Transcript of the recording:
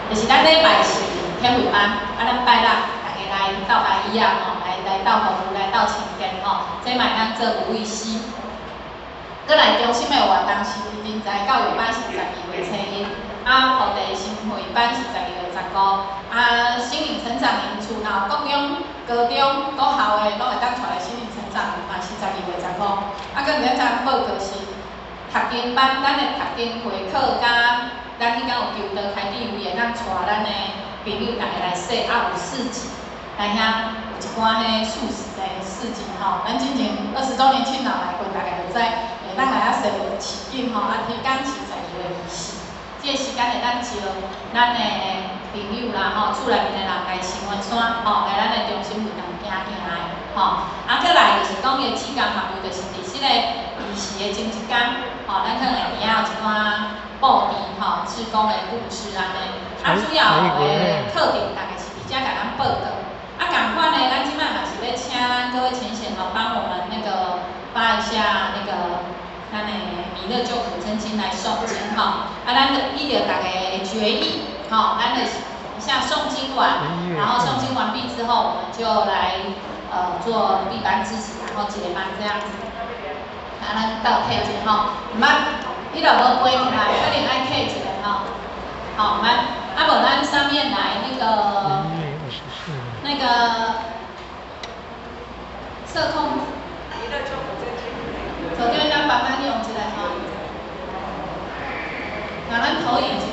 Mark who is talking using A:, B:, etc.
A: 就是咱禮拜是天慧班，啊，咱拜六大家來鬥白椅仔吼，來來鬥服務，來鬥清潔吼，這嘛會當做無畏施。閣來中心的活動是人才教育班是12月初1，啊，菩提心會班是12月15，啊，心靈成長營厝若有國中、高中、國校的，攏會當帶來心靈成長營嘛是12月15。啊，閣另一報告是讀經班，咱的讀經會課佮咱彼工有求道開智慧，會當帶咱的朋友逐家來說，啊有市集，來遐有一寡彼素食的市集吼。咱之前20週年慶若來過，大概就知，會當來遐踅市景吼。啊，天工是12月24，這個時間會當招咱的朋友啦吼，厝內面的人來新雲山吼，來咱的中心會堂行行的吼。啊，閣來就是講伊的志工服務，就是佇這個儀式的前一工，吼，咱可能會佇遐有一寡布置吼，志工的布置按呢，啊，主要的課程大概是佇遮共咱報告。啊，仝款呢，咱這擺嘛是欲請咱各位淺顯吼，幫我們那個發一下那個咱的彌勒救苦真經來誦經吼。啊，咱就依著大家的決議，吼，咱就是一下誦經完，然後誦經完畢之後，我們就來做閉班致辭，然後結班這樣子。啊，咱鬥體一下吼，毋捌，你若無背起來，可能愛體一下吼。好，毋捌，啊無咱上面來那個那個社控，昨天咱幫咱用一下吼，拿咱投影機。